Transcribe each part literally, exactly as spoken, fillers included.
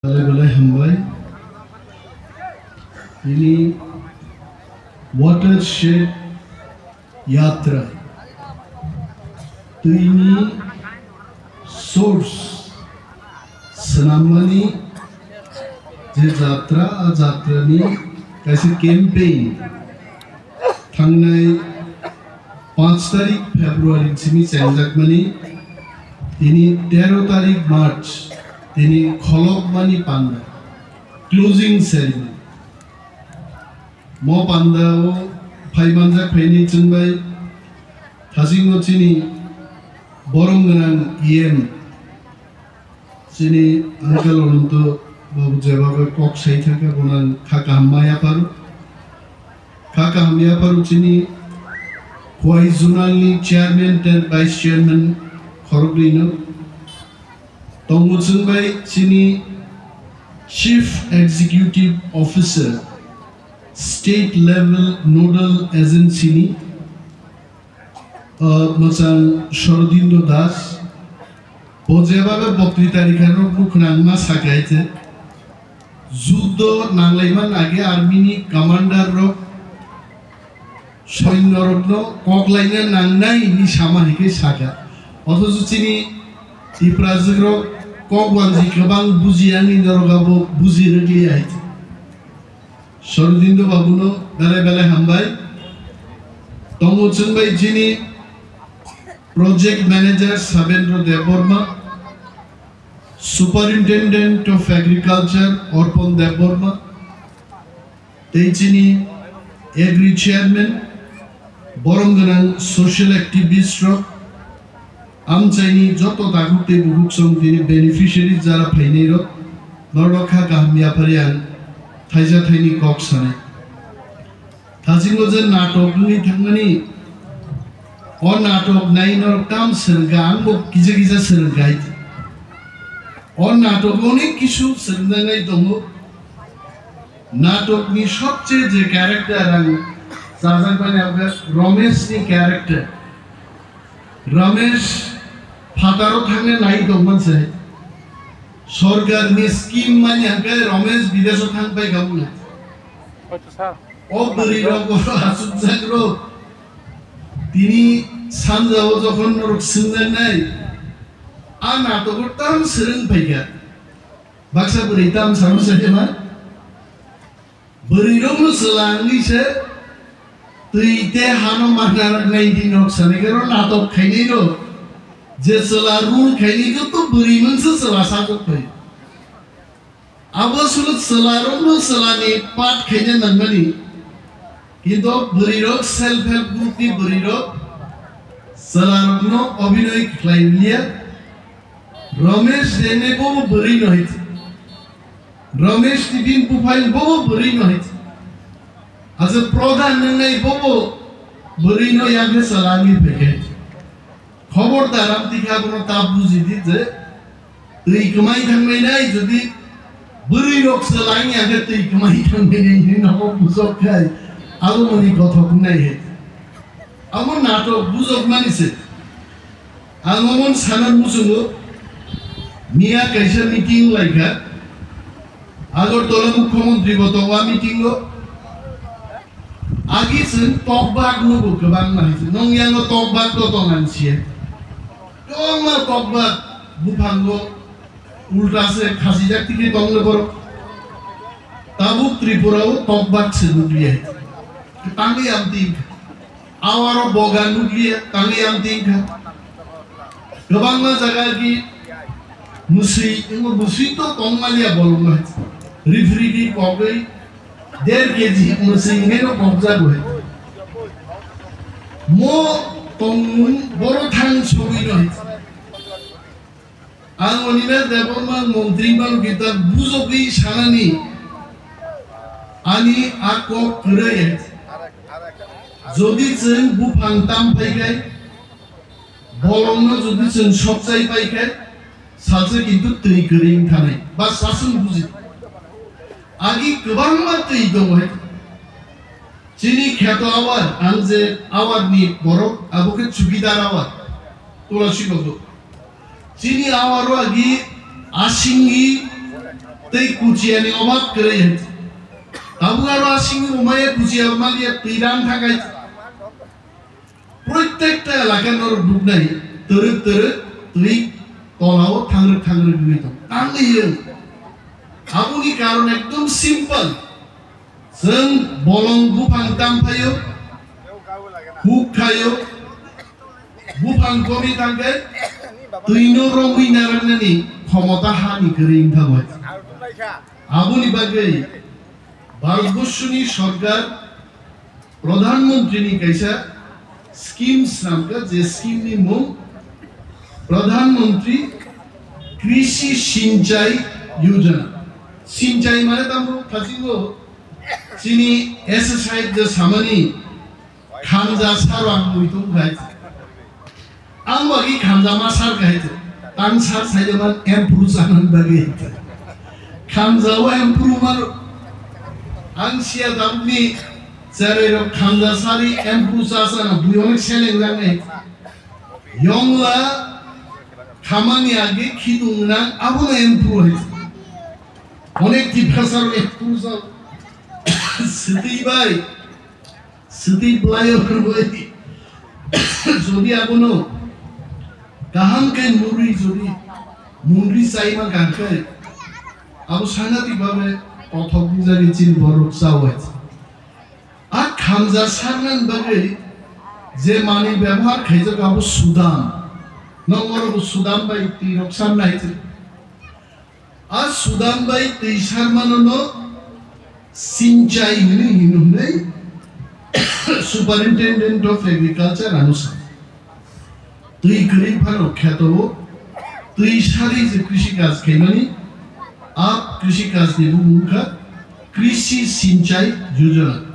Belai belai hambai. Ini watershed yatra, twini source swnammani je jatra, a jatrani kaisa campaign thangnai panch tarik February simi chengjakmani, tini tero tarik March, tini kholopmani panda, closing ceremony. Mo panda o phai manjak phaini chwngbai thasingo chini borom gwnang E M, chini uncle Ananto babu jeba kok sai thangkha, bono ang kha kaham ma yapharu. Kha kaham yapharu chini Khowai zonal ni chairman tei vice chairman khoroknwi no. Tongo chwngbai chini Chief Executive Officer, State Level Nodal Agency ni, uh, mwchang Sorobindo Das. Bo jeba be boktri tarikha rok nukhnangma sakai je, juddo nanglaima age army ni commander rok soinyorokno koklaina nangnai hinwi sama hai khe sakha. Othocho chini Tiprajwkrok kok wanji kwbang bujiya wngwi norok abo buji rwkliya hai. Sorobindo babuno belai belai hambai. Tongo chwngbai chini project manager Sabendra Debbarma, Superintendent of Agriculture Orpon Debbarma, tei chini Agri Chairman, borom gwnang social activist rok, amchaini joto takhuk tei bukhuk song tini beneficiary jara phainai rok, norok kha kaham yaphari ang thaisa thaini kok sanai. Thasingo je natok wngwi thangmani, o natok nai norok tam swrwngkha, ang bo kisa kisa swrwngkha hai. O natok onek kisu swrwngjaknai tongo. Natokni sobche je character ang chajakmani abokhe Romeshni character. Romesh phataro thangna nai tongman se. Sorkarni scheme mani hwnkhe Romesh bidesho thang pai kha mano. O bwrwi rok bo aswkjak rok. Tini sanja o jokhon norok swngjaknai, a natogo tam swrwng phaikha. Baksa bwrwi tam sano se ma? Bwrwi rokno chwla wngwi se twi tei hano manna rok nai di nok sanai khe ro natok khainai ro. Je chwla rule khainai joto bwrwi mungsa chwla sajak phai. Abo sulo chwla rokno chwlani part khaina nangmani. Kintu bwrwi rok self help group ni bwrwi rok chwla rokno obinoi khlai liya. Romesh Rene bobo bwrwi no hai. Romesh Tibin Buphai bobo bwrwi no hai. Asa prodhan nwngnai bobo bwrwi no yangkhe chwla wngwi phaikhe. Khobor da ram tikha bono ta buji di je twi kwmai thangmai nai jodi bwrwi rok chwla wngya khe twi kwmai thangmai nai hinwi nogo bujok khai abo mani kothok wngnai hai. Abo natok bujokmani se. Ang omo sana muchungo, miya kaisa meeting laikha, Agartala mukhyamantri bo tongo a meeting o. Agi chwng tokbak nugo kwbangma hai se. Nong yango tokbak to tong ang siya. Kwbangma tokbak buphango ulta se khasijak tike tongno borok. Tabuk Tripura o tokbak se nukliya. Tangwi amtwi wngkha. Awaro boga nukliya, tangwi amtwi wngkha. Kwbangma jaga ki muswi, wngo muswi to tongmaliya bolongno hai. Rifrigwi kogwi der keji muswi hinwi no kokjago hai. Mo tongmung boro thang sogwi no hai. Ang Animesh Debbarma montri manu kita bujogwi sanani ani a kok kwrwi. Jodi chwng buphang tam phaikhai, bolongno jodi chwng sokchai paikhai, salsa kintu twi kwrwi wngthanai. Ba saswng buji. Agi kwbangma twi tongo hai. Chini kheto awar, ang je awar ni borok, abo khe chubidar awar, Tulasi babu. Chini awar o agi asingwi Tei kuchiani obab kwrwi hai. Tabuk aro asingni umaya kuchia maliya twi ran thakai. Protekta elaka norok nuknai twrwk twrwk twi tolao thangrwk thangrwk wngwi tong. Tangwi hiyo. Aboni karon ekdom simple. Chwng bolong buphang tamphaio, huk khaio, buphang komi thangkhe twino romwi narwknani khomota hani kwrwi wngthago. Aboni bagwi Bharatborsoni sorkar Pradhan Mantrini kaisa scheme swnamkha, je scheme ni mung Pradhan Mantri Krishi Sinchai Yojana. Sinchai mane tamo phasingo chini S S I je samani khanja sarwang muitung khai. Ang wagi khanja ma sar khai. Ang sar sai man empuru sanan bagi. Khanja wa empuru mar. Ang sia damni Cherai rok khanja sari empuru cha sana bui onek seleng jang nai. Yongla khamani age khidung nang abono empuru hai. Onek tiprasa rok empuru cha. Swtwi bai. Swtwi bwlai rok bai. Jodi abono kaham khe muri jodi mundri chaima kangkhe abo sangatik babe kothok bujagwi chini borok chawai. A khamja sarnani bagwi je manwi bebohar khaijak abo sudam. Nokmoro bo sudam bai twi rok sarnai. A sudam bai twi sarmano no sinchai hwnwi hino hwnwi Superintendent of Agriculture ano sa. Twi kwrwi phano kheto o twi sari je krishi kaj khaimani, a krishi kaj ni bumung kha Krishi Sinchai Yojana.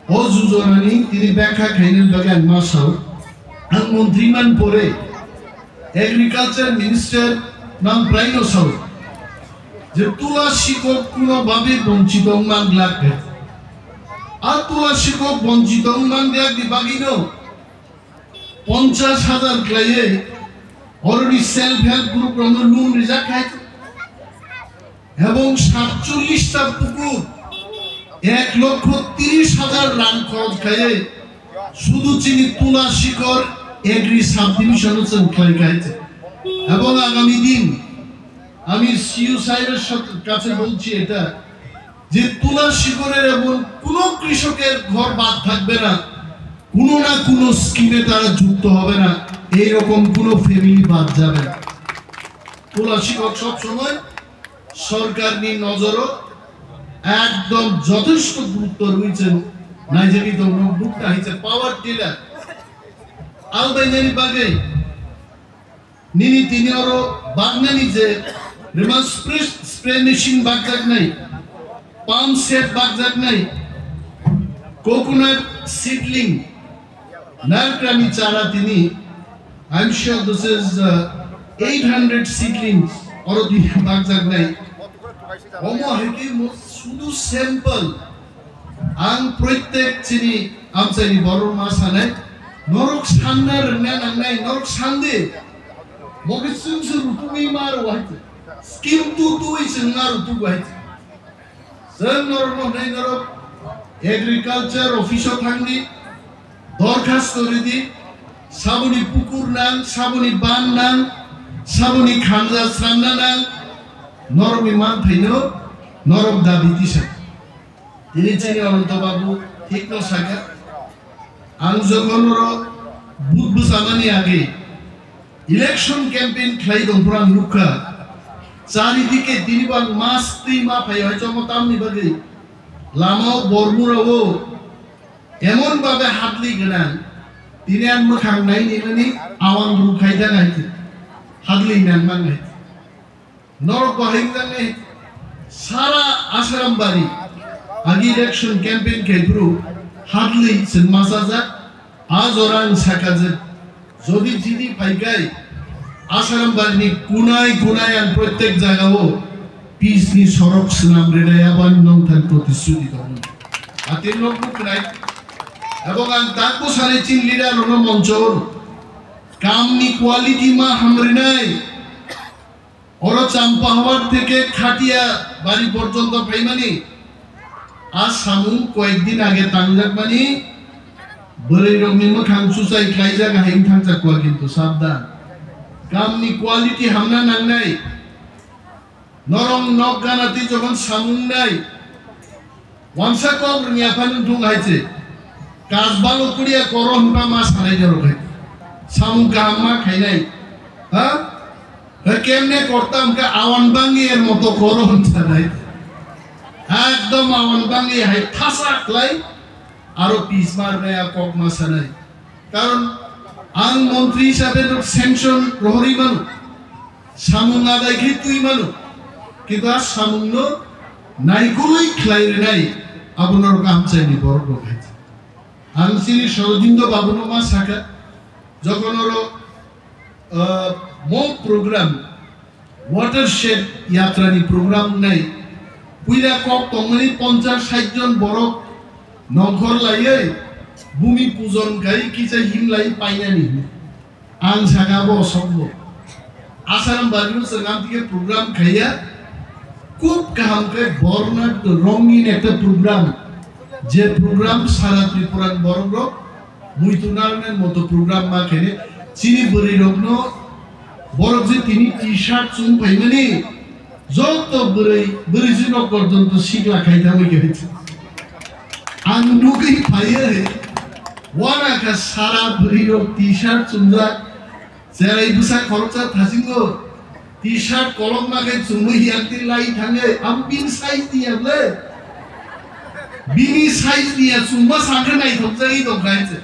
O Yojana ni tini bekha khainani bagwi ang ma sao. Ang montri man pore Agriculture Minister nang praino sao. Je tula sikok kuno babe bonchito wngman glak khe. A tula sikok bonchito wngman glak ni bagwino ponchash hajar khlaiwi already self help group rokno loan rijak khai. Ebong satchollish ta pukur ek lokho tirish hajar rang khoroj khaiwi sudu chini tula sikor agri subdivision o chwng khlai khai. Ebong agami din ami C U sahibor kache bolchi eta je tula sikore ebong kuno krishoker ghor bad thakbe na, kuno na kuno scheme e tara jukto hobe na, ei rokom kuno family bad jabe na. Tula sikok sob somoi sorkarni nojoro ekdom jothesto gurutto rwi chwng naijagwi tongo, bukta hai se power tiller. Albainani bagwi nini tini oro bagnani je rema spray, spray machine bagjaknai, pump set bagjaknai, coconut seedling, narkrani chara tini, I'm sure this is uh, eight hundred seedlings oro tini bagjaknai. Omo hai khe mo sudu sample. Ang protek chini amchaini borok ma sanai, norok sanna rwngna nangnai, norok sandi. Mo khe chwng se rutugwi ma rw hai. Scheme tu tui chwng ma rutug hai. Chwng norok no hwnwi norok agriculture office o thangdi, dorkhasto ridi, saboni pukur nang, saboni ban nang, saboni khanja sranna nang, norokni manthaino norok dabi tisa. Tini chini Ananto Babu thikno sakha. Ang jokhon oro vote bwchanani age election campaign khlai tongphuru ang nukha, charidike tini bo ang mas twi ma phai hai chomo tamni bagwi lama o bormura o emon babe hadli gwnang, tini ang mwkhang nai nimani awang rw khai da nai hadli nang man nai. Norok bahai wngjaknai sara Asarambari agi election campaign khe phuru hadlwi chwng machajak. A jora ang sakha je jodi jidi phaikai Asarambari ni kunai kunai ang protek jagao pitch ni sorok swnam rwnai, abo ani nongthani protishruti tongo. Atwi nok buknai abo ang tak bwsani chini leader rokno moncho kamni quality ma hamrwnai. Oro Champahawar theke Khatia Bari porjonto phaimani, a samung koyekdin age tangjakmani, bwrwirokni mwkhang chuchai khlaijak hai wngthang chakwa, kintu sabdan. Kamni quality hamna nangnai. Norong nok gana twi jokhon samung nai, wansa kok rwngya phano wngthung hai se. Kasbalo kudia koro hwnba ma sanai norok hai. Samung kaham ma khainai. Ha? Kemne korta hwnkhe awan bangwi er moto koro hwn sanai. Ekdom awan bangwi hai thasa khlai aro pis mar nai a kok ma sanai. Karon ang montri hisabe rok sanction rohorwi mano, samung adai khe twi mano, kintu a samungno naikolwi khlai rwnai abo norok amchaini borok rok hai. Ang chini Sorojindo babuno ma sakha, jokhon oro, ah, mo program, watershed yatra ni program wngnai, puila kok tongmani ponchas sait jon borok nongkhor laiwi bhumi pujon khai kisa him lai painani. Ang sakha abo osombo. Asaram bari no chwng amtike program khaiya. Khub kaham khe borna rongin ekta program. Je program sara Tripura ni borok rok muitu narwknani moto program ma khaine chini bwrwi rokno borok je tini T-shirt chum phaimani joto bwrwi bwrwi jino porjonto sikla khai thangwi khe. Ang nugwi phaiya he. Wana kha sara bwrwi rok T-shirt chumjak. Cherai bwsa khoroksa thasingo T-shirt kolokma khe chumui hiyan tin lai thange, am bini size ni ya ble. Bini size ni ya chumma sangkhe naithok jagwi tong khai se.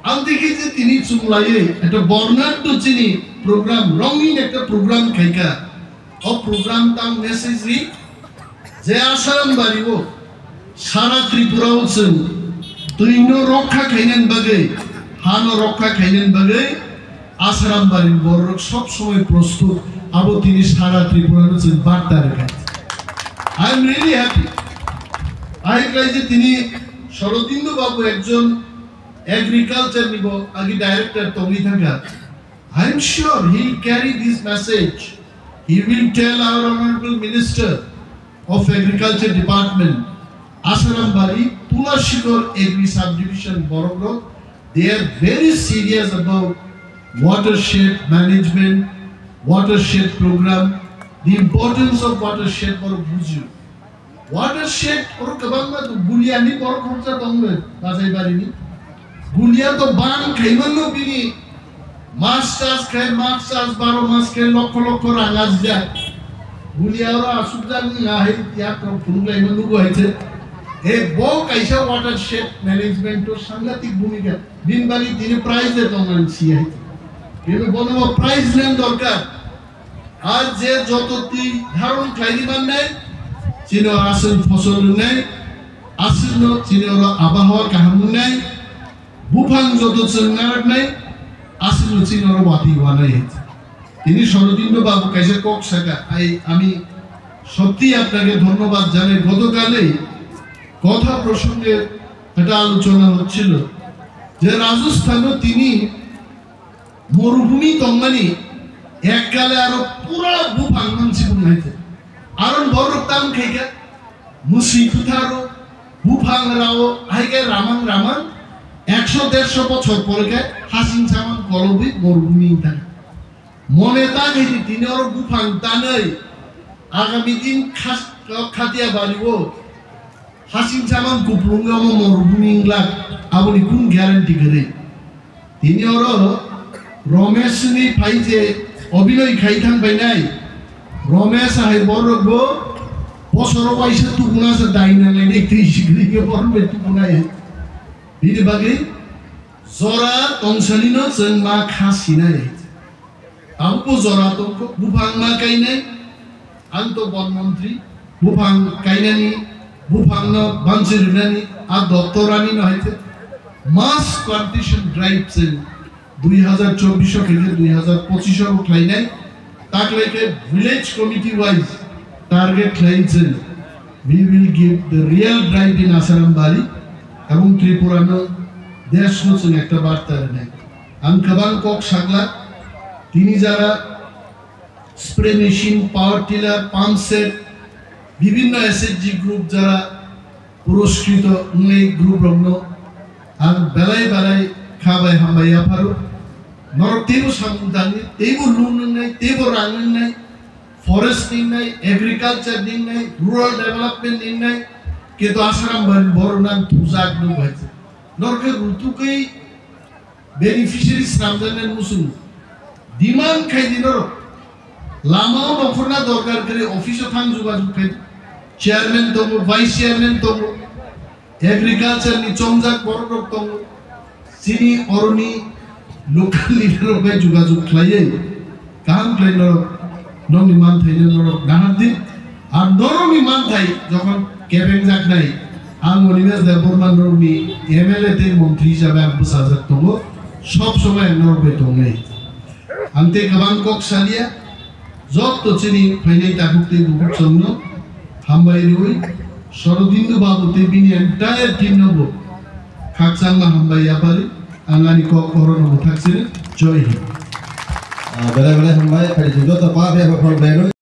Am dikhi je tini chumlaiwi ekta bornat to chini program, rongin ekta program khaika. O program tang message ri je Asaram bari o sara Tripura o chwng twi no rokha khainani bagwi, ha no rokha khainani bagwi Asaram bari borok sob somoi prostut abo tini sara Tripura no chwng barta rwkha. I am really happy. Ahai khlai je tini Sorojindo babu ekjon agriculture ni bo agi director tongwi thangkha. I am sure he will carry this message. He will tell our Honorable Minister of Agriculture Department, Asaram Bari, Tulashikor Agri Subdivision, Borokrok, they are very serious about watershed management, watershed program, the importance of watershed for Buju. Watershed oro kwbangma tong, Guliani borok khoroksa tongmani, Bajaibarini. Gulia to ban khaimanno bini mas chas khai, mas chas baro mas khai lokho lokho rang ajijak. Gulia oro asukjak wngya hai yak rok phunuk laima nugo hai se. E bo kaisa watershed management to sangatik bhumika. Bini bagwi tini prize de tongmani si hai. Bini bono bo prize len dorkar. Ar je joto twi dharon khlaini mannai, chini oro aswk fosol wngnai, aswkno chini oro abahawa kaham wngnai, buphang joto chwng narwknai, aswkno chini oro watwi wanai. Tini Sorojindo babu kaisa kok saka, ai, আমি সত্যি আপনাকে ধন্যবাদ জানাই। গতকালই কথা প্রসঙ্গে একটা আলোচনা হচ্ছিল যে রাজস্থানও তিনি morubhumi tongmani, ekkale aro pura buphang mansi bung hai te. Aro borok tam khaikha, musi kutharo, buphang rao, hai khe ramang ramang, eksho dersho bochor pore khe hasing samang kolobwi morubhumi wngthang. Mone ta khe di tini oro buphang tanwi, agami din khas-, khatia bari o, Hasing samang kuplung omo morubhumi wngla, aboni kun guarantee kwrwi. Tini oro Romesh ni phai je obinoi khai thang painai, Romesh hai borok bo bosoro waisa tukuna se dai nanglai nai twi sikri ke borok bai tukuna ya. Bini bagwi jora tongsani no chwng ma kha sinai. Abo bo jora tongkho, buphang ma kainai, ang to bon montri, buphang kainani, buphang no bansi rinani, a doptor ani no hai khe mass plantation drive se dui hazar chobbish o khe dui hazar pochish o khlainai, taklai khe village committee wise target khlai se, we will give the real drive in Asaram Bari, ebong Tripura no desh no chwng ekta barta rinai. Ang kwbang kok sakla, tini jara spray machine, power tiller, pump set, Bibhinno S H G group jara puroskito wngwi group rokno ang belai belai kha bai hambai yapharo. Norok teibo samung tangwi, teibo loan wngnai, teibo rang wngnai, forest ni wngnai, agriculture ni wngnai, rural development ni wngnai, kintu Asaram bari borok nang thujak nuk bai. Norok khe rutukwi beneficiary swnamjaknai muchung demand khai di norok. Lama o nongkhorna dorkar kwrwi office o thang jogajog khai di. Chairman tongo, vice chairman tongo, agriculture ni chongjak borok rok tongo. Chini oroni local leader rok bai jogajog khlaiwi kaham khlai norok nokni manthai no norok nahar di. Ar norokni manthai jokhon kebengjaknai, ang Animesh Debbarma norokni M L A tei montri hisabe ang bwsajak tongo, sob somoi ang norok bai tongnai. Ang tei kwbang kok salia, jotto chini phainai takhuk tei bukhuk chwngno hambai rwui, Sorodendu babu tei bini entire team no bo khakchangma hambai yapari, ang ani kok orono mwthak siri, Joi Hind. Ah, belai belai hambai, phaidi joto pa phe phe phang belai.